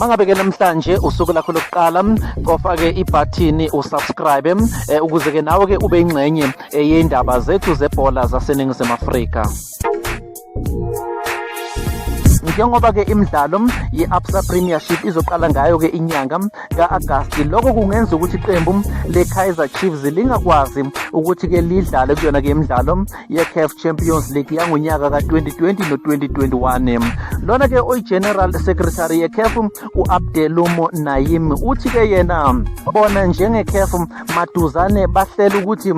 Mangabe ke namhlanje usuku lakho lokuqala, cofa ke ibhathini usubscribe ukuze ke nawe ke ube ingxenye yendaba zethu zebhola zaseNingizimu Afrika. Njengoba ke imidlalo ye-Absa Premiership izoqala ngayo ke inyanga ka-Agasti, lokho kungenza ukuthi iqembu le-Kaizer Chiefs lingakwazi ukuthi ke lidlale kuyona ke imidlalo ye-CAF Champions League yangonyaka ka-2020 no-2021. Lona ke oyi-General Secretary ye-CAF, u-Abdelum Naim, uthi ke yena bona njenge-CAF maduzane bahlela ukuthi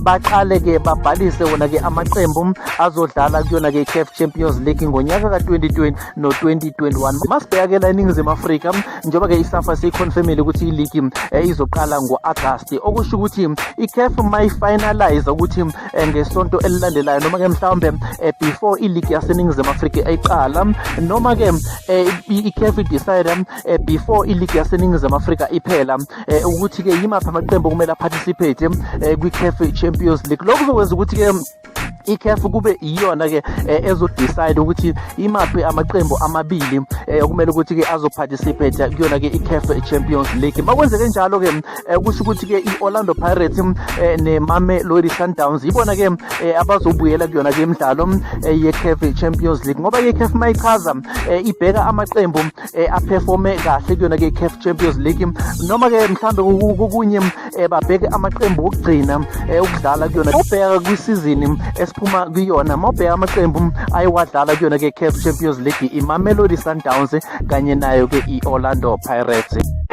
baqale ke babhalise wona ke amaqembu azodlala kuyona ke i-CAF Champions League ngonyaka ka-2020 no-2021. Masibheka ke la eNingizimu Afrika, njengoba ke iSAFA seyiconfirmile ukuthi iligi izoqala ngo-Agasti, okusho ukuthi i-CAF mayifinalize ukuthi ngesonto elilandelayo noma ke mhlawumbe before iligi yaseNingizimu Afrika iqala, noma ke i-CAF decide before iligi yaseNingizimu Afrika iphela ukuthi ke yimaphi amaqembu okumele aparticipate kwi-CAF Champions League, lokho kuzokwenza ukuthi ke iCAF kube iyona ke ezodecide ukuthi imaphi amaqembu amabili okumele ukuthi ke azoparticipate kuyona ke iCAF Champions League. Makwenzeke njalo ke, kusho ukuthi ke iOrlando Pirates neMamelodi Sundowns ibona ke abazobuyela kuyona ke imidlalo yeCAF Champions League, ngoba ke iCAF mayichaza ibheka amaqembu aperforme kahle kuyona ke iCAF Champions League, noma ke mhlambe kokunye babheke amaqembu okugcina ukudlala kuyona. Ubheka kwisizini esiphuma kuyona, mawubheka amaqembu ayewadlala kuyona ke CAF Champions League, iMamelodi Sundowns kanye nayo ke iOrlando Pirates.